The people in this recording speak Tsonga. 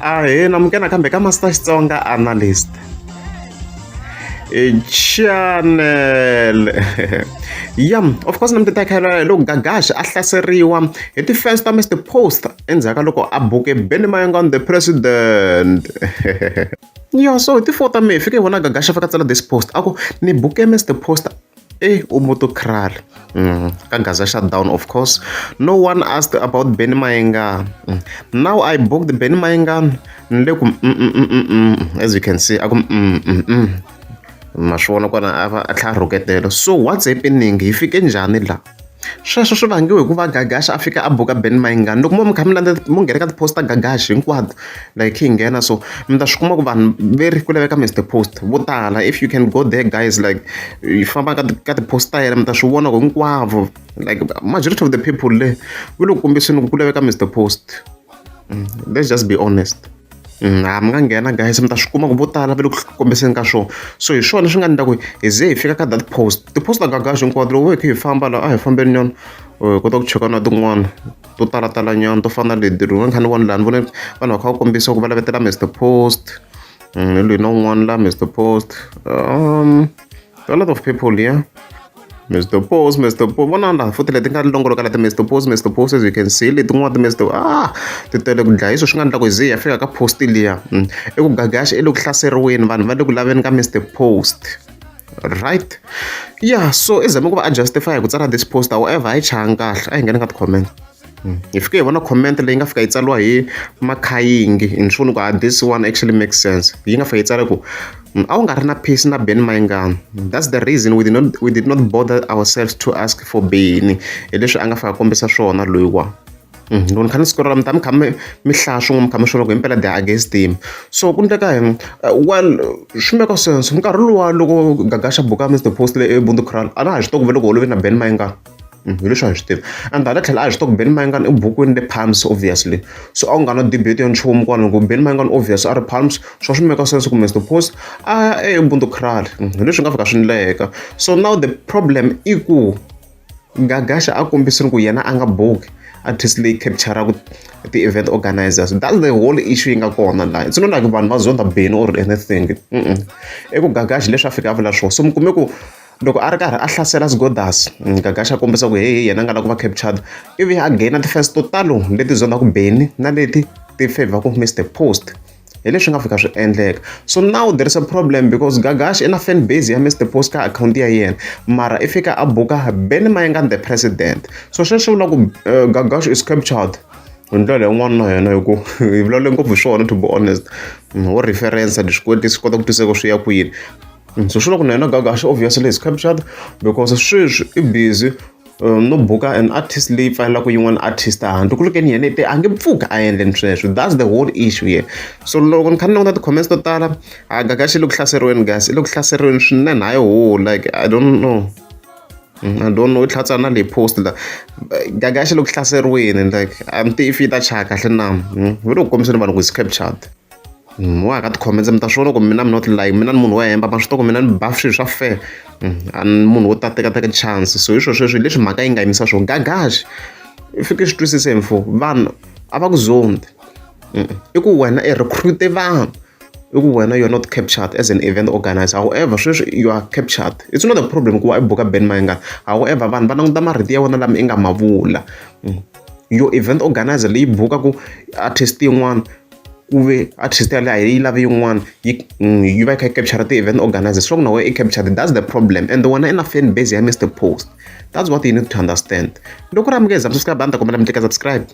Ahee namukela nakambe ka Master Xitsonga Analyst channel. Yeah, of course namti takhela loko Gagash a hlaseriwa hi ti-fans ta Mr Post endzhaku ka loko a buke Benny Mayengani the president. Yeah, so hi ti-4 ta May fike hi vona Gagash a fika tsala this post a ku ni buke Mr Post e Ubuntu Kraal ka Gaza shutdown of course. No one asked about Benny Mayengani. Now I booked Benny Mayengani ni le ku as you can see a ku ma swi vona kona a va a tlhela a rhuketela. So what's happening? Hi fike njhani la? Sweswo swi vangiwe hi ku va Gagash a fika a buka Benny Mayengani. Loko mo mi kha mi landza mo nghena ka ti-post ta Gagash hinkwato like hi nghena so mi ta swi kuma ku vanhu ve ri ku laveka Mister Post vo tala. If you can go there guys, like yi famba ka ti-post ta yena mi ta swi vona ku hinkwavo like majority of the people le va le ku kombiseni ku ku laveka Mister Post. Let's just be honest. Ha mi nga nghena guys mi ta swi kuma ku vo tala va le ku kombiseni ka swona. So hi swona swi nga endla ku hi ze hi fika ka that post. Ti-post ta Gagash hinkwato loko hi kha hi famba la a hi fambeni nyana hi kota ku cheka na tin'wana to talatala nyana to fana na leti ni kha ni vona laha ni vone vanhu va kha va kombisa ku va lavetela Mister Post. Hi loyi na un'wana la Mister Post. A lot of people here. Mr. Post, Mr. Post. Vona laha futhi leti nga longoloka leti Mr. Post, Mr. Post, as you can see letin'wana ti Mr. Ti tele ku dlaya. Hi swona swi nga endla ku hi ze hi ya fika ka post liya. I ku Gagash i le ku hlaseriweni vanhu va le ku laveni ka Mr. Post. Right? Yeah, so i zame ku va a justify hi ku tsala this post, however a yi chayanga kahle. A hi ngheni ka ti-comment. Hi fike hi vona comment leyi nga fika yi tsariwa hi Makhayingi ni swi voni ku this one actually makes sense. Yi nga fika yi tsala ku a wu nga ri na peace na Benny Mayengani. That's the reason we did not bother ourselves to ask for Benny. Hi leswi a nga fika a kombisa swona loyiwa. Loko ni kha ni scroll mi ta mi kha mi mi hlaya swin'wana mi kha mi swi vona ku himpela they are against him. So ku endleka yini? Well, swi make sense. Nkarhi luwa loko Gagash a buka Mr Post le eUbuntu Kraal a na ha swi tiva ku ve le ku holoveni na Benny Mayengani. Hi leswi a hi swi tiva. And hala tlhelo a hi swi tiva ku Benny Mayengani i bukwini le Palms obviously. So a ku nga na debate ya nchumu kwalano ku Benny Mayengani obvious a ri Palms so swi make sense ku Mr Post a ya eUbuntu Kraal. Hi leswi nga fika swi endleka. So now the problem i ku Gagash a kombisile ku yena a nga buki artist leyi capture-aka ti-event organizers. That's the whole issue yi nga kona laha. It's not like vanhu va zonda Benny or anything. I ku Gagash leswi a fika a vula swona. So mi kume ku loko a ri karhi a hlasela Sgodas, Gagash a kombisa ku hehe yena a nga lava ku va captured ivi a gain ti-fans to talo leti zondaku Benny na leti ti favor-ku Mr Post. Hi leswi nga fika swi endleka. So now there is a problem because Gagash i na fan base ya Mr Post ka akhawunti ya yena mara i fika a buka Benny Mayengani the president. So sweswo swi vula ku Gagash is captured hi ndlela yin'wana na yena hi ku hi vulavule ngopfu hi swona to be honest. Ho reference leswi swi kota ku twisisa ku swi ya kwini. So swi vula ku na yena Gagash obviously is captured because sweswi i busy no buka an artist leyi pfalelaka yin'wana artist handle ku ri ke ni yena a nge pfuki a endleni sweswo. That's the whole issue here. So loko ni kha ni languta ti-comments to tala a Gagash i le ku hlaseriweni guys, i le ku hlaseriweni swinene hayi ho like I don't know. I don't know i tlhela a tsala na leyi post la. Gagash i le ku hlaseriweni like a ni tivi if yi ta chaya kahle na. Va le ku kombiseni vanhu ku is captured. Wa ha ka ti-comments mi ta swi vona ku mina I'm not lying mina ni munhu wo hemba ma swi tiva ku mina ni ba swilo swa fair. A ni munhu wo ta tekateka chance. So hi swona sweswo hi leswi mhaka yi nga yimisa swona. Gagash i fike i swi twisisa hi mfo vanhu a va ku zondi. I ku wena i recruit vanhu. I ku wena you are not captured as an event organizer. However sweswi you are captured. It's not a problem ku va i buka Benny Mayengani. However vanhu va languta marito ya wena lama i nga ma vula. Your event organizer leyi bukaku artist yin'wana ku ve artist yaleyo a yi lavi yin'wana yi yi va yi kha yi capture ti-event organizers swa ku na wena i captured. That's the problem and wena i na fan base ya Mr Post. That's what you need to understand. Loko ri amukeza subscribe a ni ta kombela mi tlika subscribe.